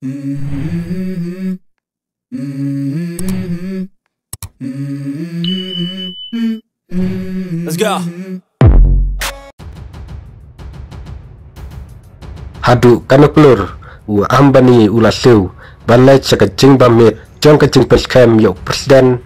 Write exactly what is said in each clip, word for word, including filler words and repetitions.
Let's go. Haduh kano klur u Ambani u la siew ban leit sha ka jingbam miet jong ka jingpynskhem ïa u president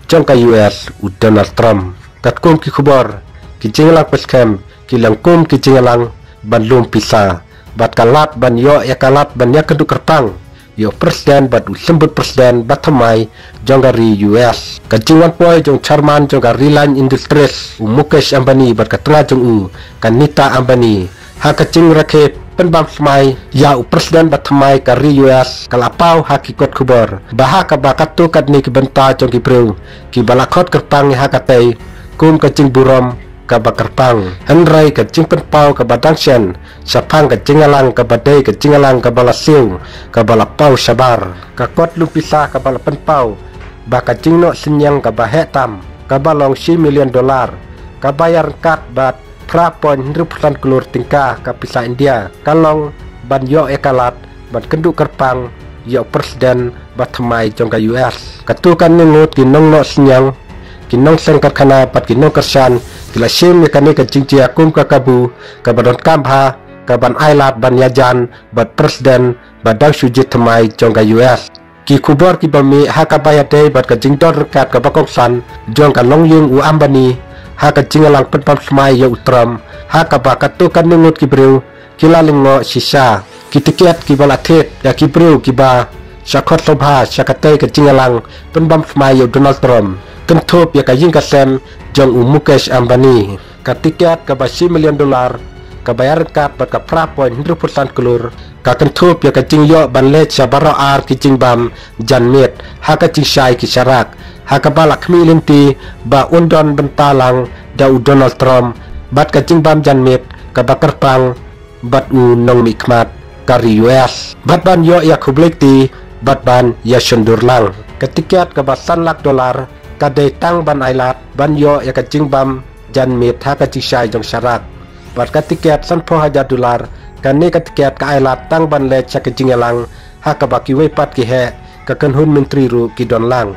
jong ka U S u Donald Trump. Katkum ki khubor, ki jingïalang pynskhem ki long kum ki jingïalang ban lum pisa bad ka lad ban ïoh ïa ka lad ban ïakynduh kyrpang ïa u president bad u symbud president ba thymmai jong ka ri U S. Ka jingwan poi jong chairman jong ka Reliance Industries u Mukesh Ambani bad ka tnga jong u ka Nita Ambani ha ka jingrakhe pynbam thymmai ïa u president ba thymmai ka ri U S ka la paw ha ki kot khubor ba ha kaba katto katne ki bynta jong ki briew kiba la khot kyrpang ïa ha katei kum ka jingburom kaba kyrpang. Hynrei ka jingpynpaw kaba dang shen shaphang ka jingïalang kaba dei ka jingïalang kaba la siew kaba la paw shabar. Ka kot lum pisa kaba la pynpaw ba ka jingnoh synñiang kaba heh tam kaba long shi million dollar kaba ïaryngkat bad phra point hynriewphew san klur tyngka ka pisa India ka long ban ïoh ïa ka lad ban kynduh kyrpang ïa u president ba thymmai jong ka U S. Katto katne ngut ki nongnoh synñiang, ki nongseng karkhana bad ki nongkyrshan ki la shim ïa kane ka jingjia kum ka kabu kaba donkam bha kaban ai lad ban ïajan bad president ba dang shu jied thymmai jong ka U S. Ki khubor kiba mih ha kaba ïadei bad ka jingdon ryngkat kaba kongsan jong ka longïing u Ambani ha ka jingïalang pynbam thymmai ïa u Trump ha kaba katto katne ngut ki briew ki la lyngngoh shisha. Ki tiket kiba la thied ïa ki briew kiba shah khot sngewbha sha katei ka jingïalang pynbam thymmai ïa u Donald Trump kynthup ïa ka ïing ka sem jong u Mukesh Ambani. Ka tiket kaba shi million dollar kaba ïaryngkat bad ka phra point hynriewphew san klur ka kynthup ïa ka jingïoh ban leit sha baroh ar ki jingbam janmiet ha ka jingshai ki sharak ha kaba la khmih lynti ba un don bynta lang da u Donald Trump bad ka jingbam janmiet kaba kyrpang bad u nongmihkhmat ka ri U S bad ban ïoh ïa khublei kti bad ban ïa shondur lang. Ka tiket kaba san lak dollar ka dei tang ban ai lad ban ïoh ïa ka jingbam janmiet ha ka jingshai jong sharak. Bad ka tiket sanphew hajar dollar, kane ka tiket ka ai lad tang ban leit sha ka jingïalang ha kaba kiwei pat ki heh ka kynhun myntri ruh ki don lang.